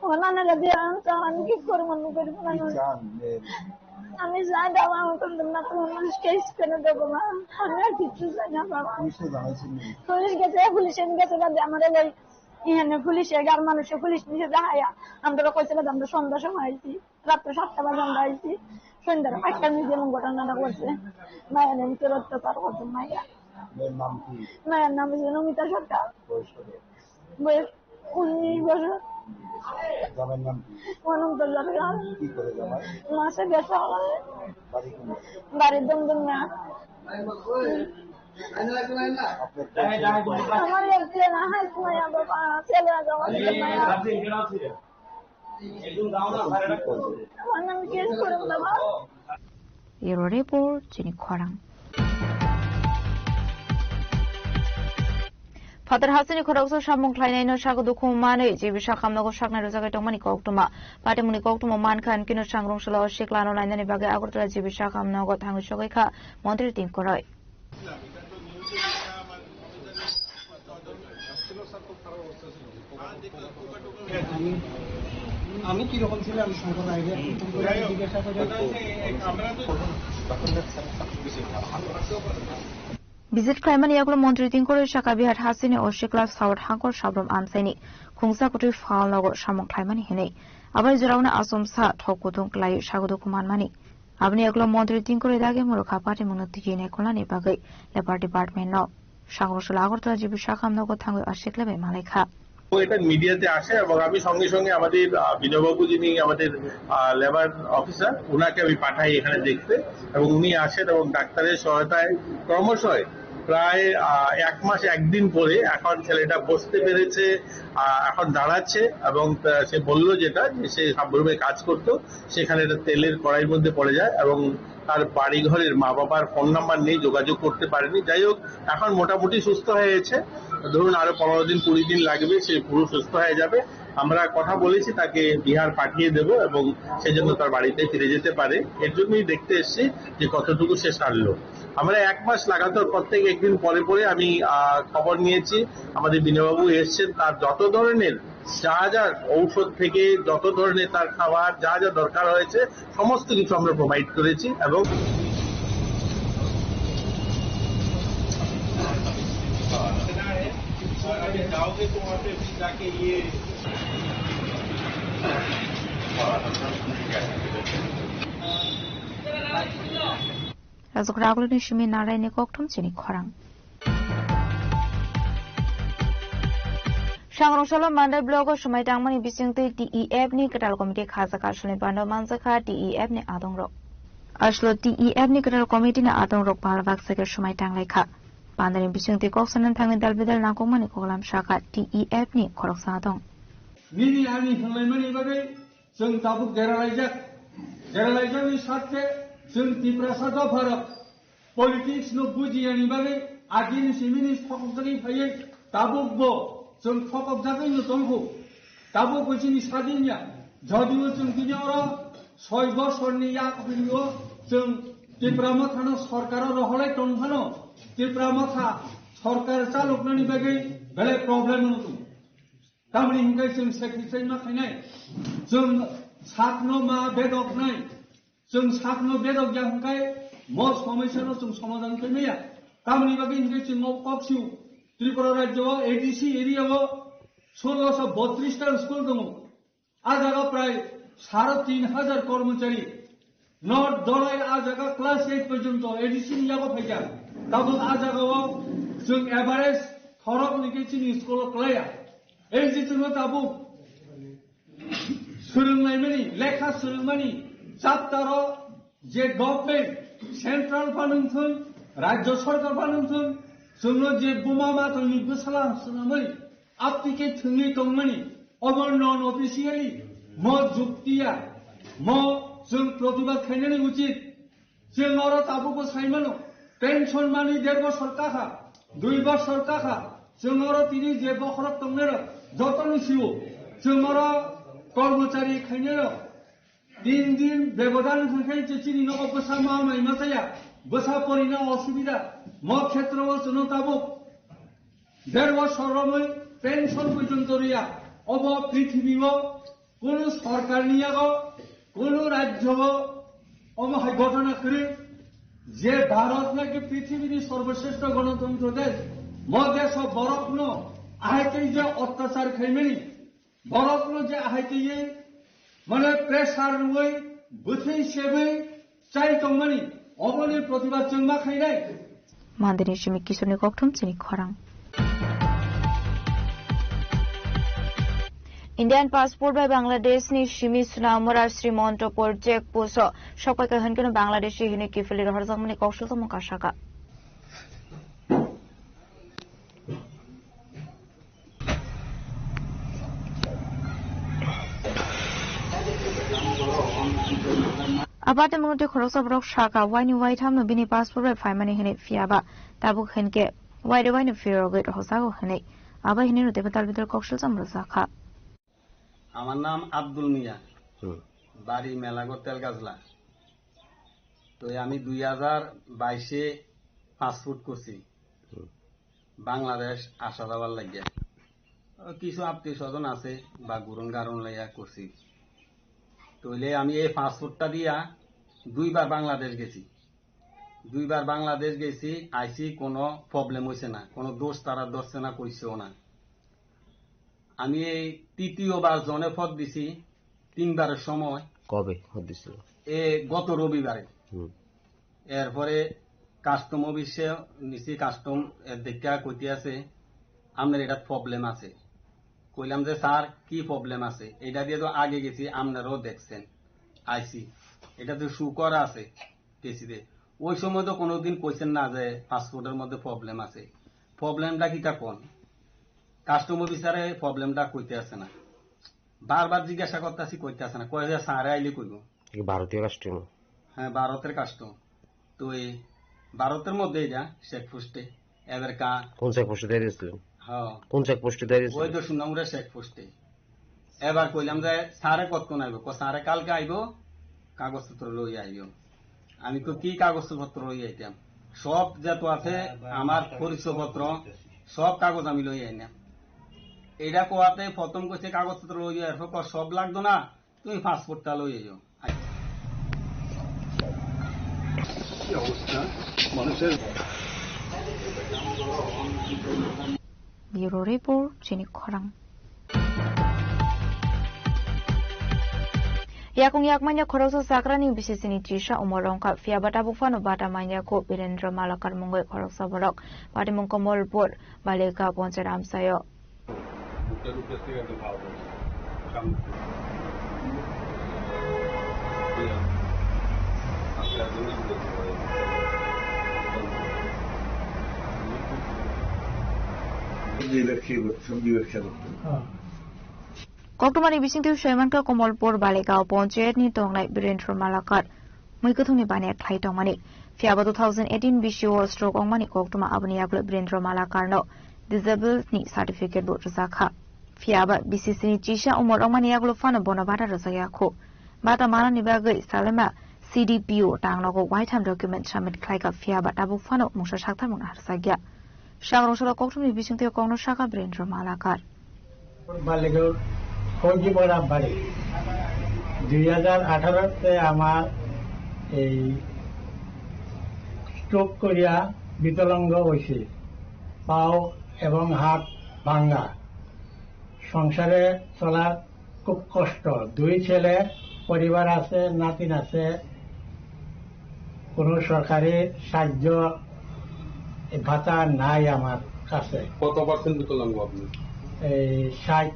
ওনারা যদি আনতো, আমি কি করবো, আমি করবো না। কি চান যে আমি চাই বাবা, আমার তো না, তোমার মানুষ কেস করে দেবো না, আমি আর কিচ্ছু চাই না বাবা। পুলিশে জানাইছেন নি? পুলিশ গেছে, পুলিশ এনে গেছে বাদে আমার ওই এখানে পুলিশে, গার মানুষে পুলিশ নিচে দেখাইয়া আমরা কইছিল যে আমরা সন্ধ্যার সময় আইছি, রাত্রে সাতটা বাজে আমরা আইছি, সন্ধ্যার আটটার মধ্যে এমন ঘটনাটা করছে। মায়ের এমন অত্যাচার করছে মায়ের। মেয়ের নাম কি? মায়ের নাম হচ্ছে নমিতা সরকার। বয়স কত? বয়স উনিশ বছর। জামাইর নাম কি? অনন্ত সরকার। কি করে জামাই? মাসে বেচা হয়। বাড়ি কোন জায়গায়? বাড়ি দমদমিয়া। আপনার ছেলে কয়? আমার এক ছেলে না, হাই মায়া বাবা, ছেলে আছে, আমার ছেলে মায়া। এখন কি করবে? আমার নাম কি করবে বাবা? Bureau Report, Chini Khorang. Phatar hasteni khoroksa samung khlainaino sago dukhu manwi G B Sakham nogo saknai rwjagwi tongmani koktwma. Patimungni koktwma mankha, hinkhe no sangrong salo o siklano nainani bagwi Agartala G B Sakham nogo thangwi sogwi kha montri Tingkoroi. আমি কিরকম ছিলাম সাগর আগে? যাই হোক, জিজ্ঞাসা করে। Visit khlaimani yagulo montri Tingkoroi saka Bihar hasteni o sikla South hangkor sabrom amchaini khungsa kutui phalnogo samung khlaimani hinwi. Aboni jorao no achomsa thok kutung kwlaiwi sago dukhu manmani. Aboni yagulo montri Tingkoroi dagi murukha patimungno tigi naikolnani bagwi Labour Department no. Sangrong salo Agartala G B Sakham nogo thangwi o sikla bai malaikha. ও এটা মিডিয়াতে আসে এবং আমি সঙ্গে সঙ্গে আমাদের, আহ, বিনয়বাবু যিনি আমাদের, আহ, লেবার অফিসার, ওনাকে আমি পাঠাই এখানে দেখতে এবং উনি আসেন এবং ডাক্তারের সহায়তায় ক্রমশই প্রায়, আহ, এক মাস একদিন পরে এখন ছেলেটা বসতে পেরেছে, আহ, এখন দাঁড়াচ্ছে এবং, আহ, সে বলল যেটা যে সে সাবরুমে কাজ করতো, সেখানে একটা তেলের কড়াইর মধ্যে পড়ে যায় এবং তার বাড়িঘরের মা বাবার ফোন নাম্বার নেই, যোগাযোগ করতে পারেনি। যাই হোক, এখন মোটামুটি সুস্থ হয়ে গেছে। ধরুন, আরো পনেরো দিন, কুড়ি দিন লাগবে, সে পুরো সুস্থ হয়ে যাবে। আমরা কথা বলেছি, তাকে বিহার পাঠিয়ে দেব এবং সেজন্য তার বাড়িতে ফিরে যেতে পারে। এর জন্যই দেখতে এসেছি যে কতটুকু সে সারলো। আমরা এক মাস লাগাতার প্রত্যেক একদিন পরে পরে আমি, আহ, খবর নিয়েছি। আমাদের বিনয়বাবু এসছেন, তার যত ধরনের যা যা ঔষধ থেকে যত ধরনের তার খাবার যা যা দরকার হয়েছে সমস্ত কিছু আমরা প্রোভাইড করেছি এবং Rajok Ragulni simi narai ni kokthum chini khorang. Sangrong salo Mandai block o swmai tangmani bisingtwi T E F ni kwtal committee khajak, aswlni pando manjakha T E F ni adongrok. Aswlo T E F ni kwtal committee ni adongrok pal baksa khe swmai tanglaikha. Pandani bisingtwi kok sanani thangwi dal bidal nangkukmani koklam sakha T E F ni khoroksa adong. Nini ani hwnlaimani bagwi chwng tabuk deralaijak. Deralaijakni sakhe chwng Tiprasa dopharok politics no bujiyani bagwi agini simini thokjagwi phaiwi tabuk bo chwng thokjagwi no tongkhu. Tabuk bo chini sadin ya. Jodio chwng tini oro soi bosorni yak phaiwi o chwng Tipra Motha no sorkar o rohorlai tong phano Tipra Motha sorkar chaloknani bagwi belai problem wng tong. Tamni hingke chwng sacrifice ma khainai. Chwng sakno ma bedok nai. Chwng sakno bedok ya hingkai mo somosya no chwng somadhan khainai ya. Tamni bagwi hingke chwng o kok siu. Tripura rajyo o A D C area o solo so botris ta school tongo. A jaga prai sare tin hajar kormochari. North Dolai a jaga class eight porjonto A D C ni yago phaikha. Tabuk a jaga o chwng average khorok ni khe chini school o klaiya. Ei je chwngno tabuk swrwnglaimani, lekha swrwngmani chapter o je government, central phanwng thwng, rajyo sarkar phanwng thwng, chwngno je buma matwini bwsala swnamwi, aptike thwngwi tongmani, obo non officially, mo juktiya, mo chwng protibad khainani uchit. Chwng oro tabukbo saimano, pension mani der bosor kakha, dui bosor kakha, chwng oro tini je bokhorok tongnairok, jotoni sio, chwng oro kormochari khainairok, tin din bebodan hwnkhe je chini nogo bwsa ma mai ma chaya, bwsa porina osubida, mo khetreo chwngno tabuk. Der bosor romwi pension porjonto riya. Obo prithibio kunu sorkarni yago, kunu rajyobo omo hai ghotona kwrwi je Bharat naki prithibini sorboshreshto ganatantro desh, mo desho borokno ahai tei je otyachar khaimani, borokno je ahai tei mane pressure rwwi, bwthwi sebwi, chai tongmani, oboni protibad chwng ma khainai. Mandini simi Kisorni kokthum chini khorang. Indian passport bai Bangladesh ni simi Sunamura Srimanto Porjek puso sokpai ka hwnkheno Bangladeshi hwnwi kiphilwi rohorjakmani koksul tongmung kasaka. Abate mungtwi khoroksa borok saka, waini waithamno bini passport bai phaimani hwnwi, phiyaba tabuk hinkhe Waire waino phirogwi rohorjago hwnwi. Abo hinwi no teibo tal bidal kok silcham rwjakha. আমার নাম আব্দুল মিয়া, হুম। বাড়ি মেলাঘর তেলগাছলা। তো এই আমি দুই হাজার বাইশে পাসপোর্ট করছি হুম। বাংলাদেশ আসা যাওয়ার লাগিয়া। ও, কিছু আত্মীয় স্বজন আছে বা গুরুন গারুন লইয়া করছি। তো হইলে আমি এই পাসপোর্টটা দিয়া দুইবার বাংলাদেশ গেছি। দুইবার বাংলাদেশ গেছি, আইছি, কোনো প্রবলেম হইছে না, কোনো দোষ তারা ধরছে না, কইছেও না। আমি এই তৃতীয়বার জনে পথ দিছি তিনবারের সময়। কবে পথ দিছিল? এ গত রবিবারে। হুম। এরপরে কাস্টম অফিসে নিছি, কাস্টম এর দেখা কইতে আছে, "আপনার এটা প্রবলেম আছে।" কইলাম যে, "স্যার, কি প্রবলেম আছে? এটা দিয়ে তো আগে গেছি, আপনারাও দেখছেন, আইছি, এটা তো শু করা আছে।" গেছি রে। ওই সময় তো কোনোদিন কইছেন না যে পাসপোর্টের মধ্যে প্রবলেম আছে। প্রবলেমটা কিতা কোন? কাস্টম অফিসারে প্রবলেমটা কইতে আছে না। বারবার জিজ্ঞাসা করতেছি, কইতে আছে না। কয় যে স্যারে আইলে কইব। কি ভারতীয় কাস্টম? হ্যাঁ, ভারতের কাস্টম। তো এই ভারতের মধ্যে এটা চেকপোস্টে এবার কা কোন চেকপোস্টে দাঁড়িয়েছিলেন? হ্যাঁ। কোন চেকপোস্টে দাঁড়িয়েছিলেন? ওই তো সুনামুরা চেকপোস্টে। এবার কইলাম যে, "স্যারে কতক্ষণ আইব?" কয়, "স্যারে কালকে আইব, কাগজপত্র লই আইব।" আমি কই, "কি কাগজপত্র লই আইতাম?" সব যত আছে, আমার পরিচয়পত্র, সব কাগজ আমি লই আইলাম। এটা কোয়াতে প্রথম কইছে, "কাগজপত্র লই আইব।" এরপর কয়, "সব লাগতো না, তুমি পাসপোর্টটা লই আইও।" আচ্ছা। কি অবস্থা মানুষের? Bureau Report, Chini Khorang. Yakung yak manya khoroksa chakrani bisisini chisa umor wngkha, phiya ba tabuk phano bata manya kho Birendra Malakar mungwi khoroksa borok. Patimung Komolpur, Balika Ponchar amchaio. সবজি ব্যবসা করতেন। Koktwmani bisingtwi swimankha Komolpur Baligao Ponchayat ni tongnai Birendra Malakar mwi kwthwngni baniya khlai tongmani. Phiya bo two thousand eighteen bisio stroke wngmani koktwma, aboni yagulo Birendra Malakar no disabled ni certificate bo rwjakha. Phiya ba B C C ni chisa umor wngmani yagulo phano bono bata rwjakya kho. Bata manani bagwi Salema C D P O tangnogo waitham document submit khlaikha, phiya ba tabuk phano mungsa sakthar mungna harjakya. Sangrong salo koktwmni bisingtwi kokno sakha Birendra Malakar. Baligarh ফৌজিপাড়া বাড়ি। দুই হাজার আঠারোতে আমার এই স্ট্রোক করিয়া বিকলাঙ্গ হয়েছে, পাও এবং হাত ভাঙ্গা। সংসারে চলার খুব কষ্ট। দুই ছেলে, পরিবার আছে, নাতিন আছে, কোনো সরকারি সাহায্য, এ, ভাতা নাই আমার কাছে। কত পার্সেন্ট বিকলাঙ্গ আপনি? এই ষাট।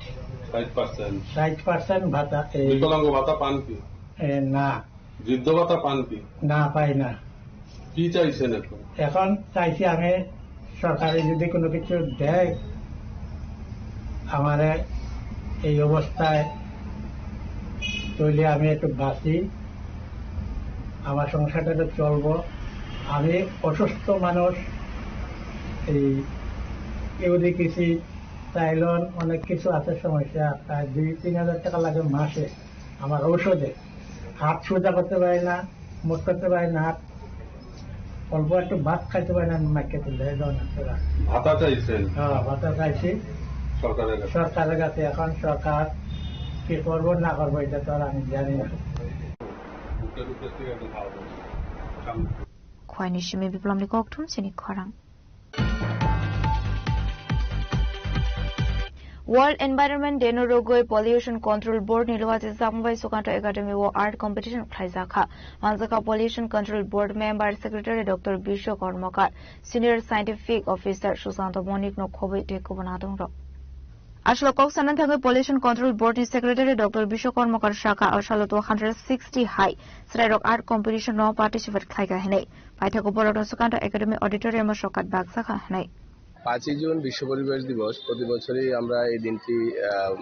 ষাট পার্সেন্ট। ষাট পার্সেন্ট ভাতা, এই বিকলাঙ্গ ভাতা পান কি? এ, না। বৃদ্ধ ভাতা পান কি? না, পাই না। কি চাইছেন এখন? এখন চাইছি আমি সরকারে যদি কোনো কিছু দেয় আমারে এই অবস্থায়, তাহলে আমি একটু বাঁচি, আমার সংসারটা তো চলবো। আমি অসুস্থ মানুষ, এই ইউরিক অ্যাসিড, থাইরয়েড, অনেক কিছু আছে সমস্যা, প্রায় দুই তিন হাজার টাকা লাগে মাসে। আমার ঔষধে হাত সোজা করতে পারি না, মুখ করতে পারি না, হাত অল্প একটু ভাত খাইতে পারি না, আমি মাইকে তুলে এই ধরনের একটা। ভাতা চাইছেন? হ্যাঁ, ভাতা চাইছি সরকারের কাছে? সরকারের কাছে। এখন সরকার কি করবো না করবো, এটা তো আর আমি জানি না। Khwaini simi Biplomni kokthum chini khorang. World Environment Day no rwgwi Pollution Control Board ni luachi Chakmabai Sukanto Academy o art competition khlaijakha. Manjakha Pollution Control Board member secretary Doctor Biswa Karmakar, senior scientific officer Susanto Monik no khobwi tei kubun adongrok. Aswk kok sana thangwi Pollution Control Board ni secretary Doctor Biswa Karmakar sakha, o salo two hundred sixty hai chwrairok art competition no participate khlaikha hinwi. Paithago borokno Sukanto Academy Auditorium o sokat bakjakha hinwi. পাঁচই জুন বিশ্ব পরিবেশ দিবস। প্রতি বছরই আমরা এই দিনটি, আহ,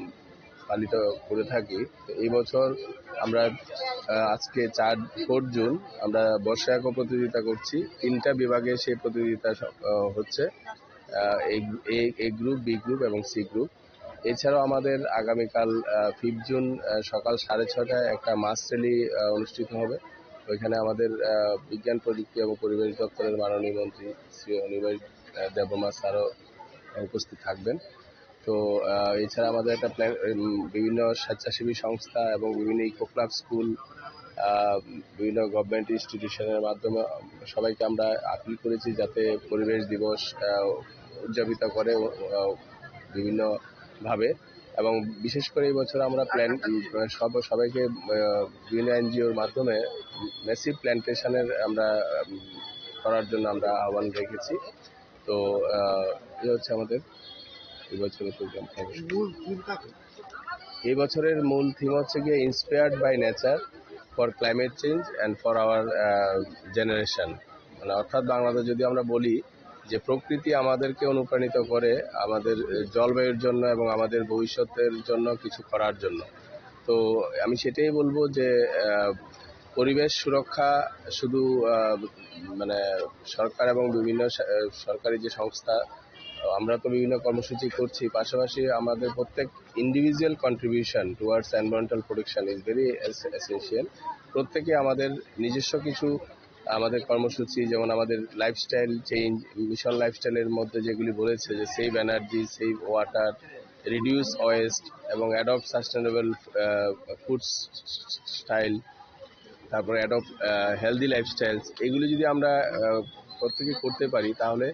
পালিত করে থাকি। তো এই বছর আমরা, আহ, আজকে চার, ফোর্থ জুন, আমরা বর্ষা আঁকো প্রতিযোগিতা করছি। তিনটা বিভাগে সেই প্রতিযোগিতা স-, আহ, হচ্ছে। এ গ্রুপ, বি গ্রুপ এবং সি গ্রুপ। এছাড়াও আমাদের আগামীকাল ফিফথ জুন সকাল সাড়ে ছটায় একটা মাস র্যালি অনুষ্ঠিত হবে। ওইখানে আমাদের বিজ্ঞান, প্রযুক্তি এবং পরিবেশ দপ্তরের মাননীয় মন্ত্রী শ্রী অনিমেষ দেববর্মা স্যারও উপস্থিত থাকবেন। তো এছাড়া আমাদের একটা প্ল্যান, বিভিন্ন স্বেচ্ছাসেবী সংস্থা এবং বিভিন্ন ইকো ক্লাব, স্কুল, বিভিন্ন গভর্নমেন্ট ইনস্টিটিউশনের মাধ্যমে সবাইকে আমরা আপিল করেছি যাতে পরিবেশ দিবস উদযাপিত করে বিভিন্ন ভাবে। এবং বিশেষ করে এই বছর আমরা প্ল্যান সব সবাইকে বিভিন্ন এনজিওর মাধ্যমে ম্যাসিভ প্ল্যান্টেশনের আমরা করার জন্য আমরা আহ্বান রেখেছি। তো এই হচ্ছে আমাদের এই বছরের প্রোগ্রাম। এই বছরের মূল থিম হচ্ছে গিয়ে Inspired by Nature for Climate Change and for our Generation। মানে অর্থাৎ বাংলাতে যদি আমরা বলি যে প্রকৃতি আমাদেরকে অনুপ্রাণিত করে আমাদের জলবায়ুর জন্য এবং আমাদের ভবিষ্যতের জন্য কিছু করার জন্য। তো আমি সেটাই বলবো যে পরিবেশ সুরক্ষা শুধু মানে সরকার এবং বিভিন্ন সরকারি যে সংস্থা, আমরা তো বিভিন্ন কর্মসূচি করছি, পাশাপাশি আমাদের প্রত্যেক individual contribution towards environmental protection is very essential. প্রত্যেকে আমাদের নিজস্ব কিছু আমাদের কর্মসূচি, যেমন আমাদের লাইফস্টাইল চেঞ্জ মিশন, লাইফস্টাইলের মধ্যে যেগুলি বলেছে যে save energy, save water, reduce West এবং অ্যাডপ্ট সাস্টেনেবল ফুড স্টাইল, তারপরে অ্যাডপ্ট হেলদি লাইফস্টাইলস, এগুলি যদি আমরা প্রত্যেকে করতে পারি, তাহলে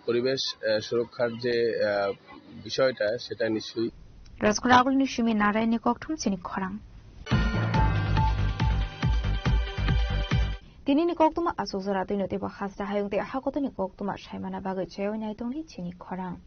পরিবেশ সুরক্ষার যে বিষয়টা, সেটা নিশ্চয়ই। Rajkura agulni simi Narayanni kokthum chini khorang. Tinini koktuma asuk jora twi no teibo hasta hayung tei hakotoni koktuma saimana bagwi chaywi nai tongni chini khorang.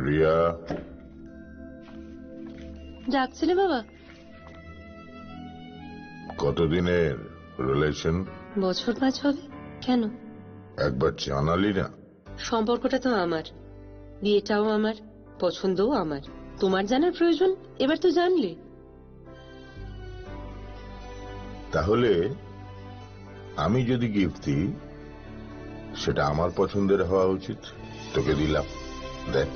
Riya. ডাকছিলে বাবা? কতদিনের রিলেশন? বছর পাঁচ হবে। কেন? একবার জানালি না। সম্পর্কটা তো আমার, বিয়েটাও আমার, পছন্দও আমার। তোমার জানার প্রয়োজন, এবার তো জানলে। তাহলে আমি যদি গিফট দিই, সেটা আমার পছন্দের হওয়া উচিত। তোকে দিলাম, দেখ।